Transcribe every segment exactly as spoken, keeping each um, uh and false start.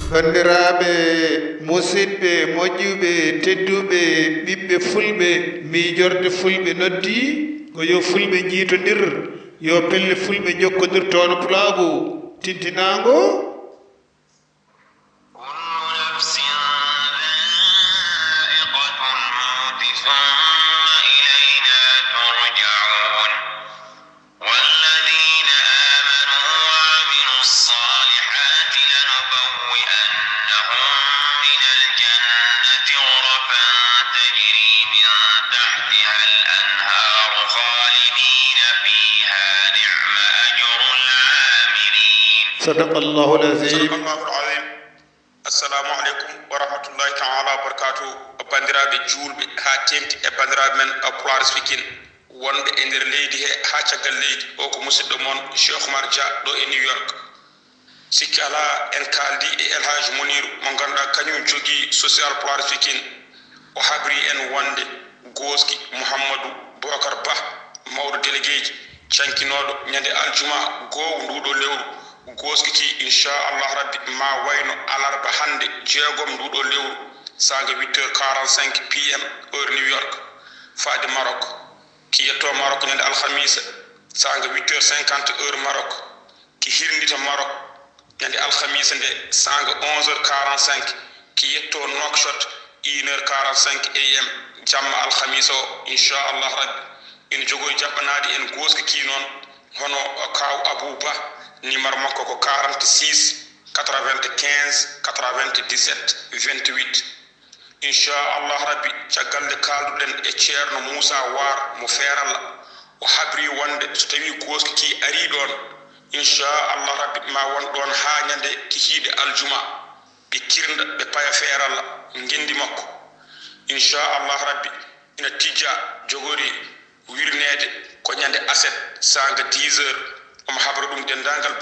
Banndiraaɓe, musidɓe, moƴƴuɓe, tedduɓe, ɓiɓɓe fulɓe, miijorde fulɓe noddi ko yo fulɓe njiitondir, yo pelle fulɓe njokkondir toon pulaagu tintinaango. كل نفس ذائقة الموت ثم إلينا ترجعون. والذين آمنوا وعملوا الصالحات لنبوئنهم من الجنة غرفا تجري من تحتها الأنهار خالدين فيها نعم أجر العاملين. صدق الله العظيم. صدق الله العظيم. Assalamu aleykum wa rahmatullahi taala wa barakatuh. Banndiraaɓe juulɓe haa teeŋti e banndiraaɓe men Pulaar Speaking wonɓe e nder leydi he haa caggal leydi, o ko musidɗo mon Cheikh Oumar Dia ɗo e New York. Sikki alaa, en kaaldi e El Hadj Muniru mo ngannduɗaa kañum jogii Social Pulaar Speaking. O habri en wonde gooski Mouhamadou Bocar Ba, mawɗo déléguéji, cankinooɗo ñande aljuma goowo nduuɗo lewru. Gooski ki, inchallah rabbi, ma wayno alarba hannde, jeegom nduuɗo lewru, saanga huit heures quarante-cinq P M, heure New York, faade Maroc. Ki yetto Maroc ñande alhamisa, saanga huit heures cinquante, heure Maroc. Ki hirndita Maroc ñande alhamisa nde, saanga onze heures quarante-cinq. Ki yetto Nouakchott, une heure quarante-cinq A M, jamma alhamisa o, inchallah rabbi. Ina jogori jaɓɓanaade en gooski ki noon, hono Kaaw Abou Ba, numéro makko ko quarante-six, quatre-vingt-quinze, quatre-vingt-dix-sept, vingt-huit. Inchallah rabbi, caggal nde kaalduɗen e Ceerno Moussa War mo Feeralla, o habri wonde so tawi gooski ki ari ɗoon, inchallah rabbi, ma won ɗoon haa ñande kikiiɗe aljuma, ɓe kirnda, ɓe paya Feeralla, ngenndi makko. Inchallah rabbi, ina tijja, jogori wirneede ko ñande aset, saanga dix heures. Omo habra ɗum denndaangal.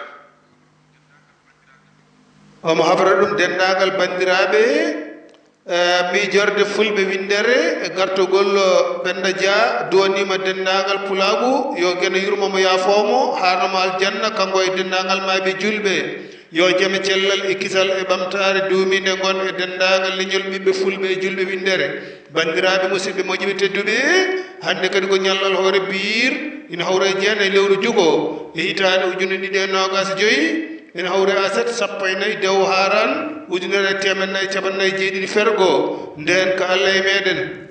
Omo habra ɗum denndaangal banndiraaɓe, eh, miijorde fulɓe winndere e gartogol, eh, Pennda Dia, duwaniima denndaangal pulaagu, yo Geno yurmo mo, yaafoo mo, haarno mo aljanna, kanko e denndaangal maayɓe juulɓe. Yo jam e cellal e kisal e ɓamtaare duumiinde ngon e denndaangal leñol ɓiɓɓe fulɓe e juulɓe winndere. Banndiraaɓe, musidɓe moƴƴuɓe tedduɓe, hannde kadi ko ñallal hoore biir, ina hawra e jeenayi lewru juko e hitaande ujunere ɗiɗi e noogaas e joy, ina hawra e aset sappo e nayi dewo haaran, ujunere e teemedde nayi e cappanɗe nayi e jeeɗiɗi fergo. Ndeen ko Allah e meeɗen.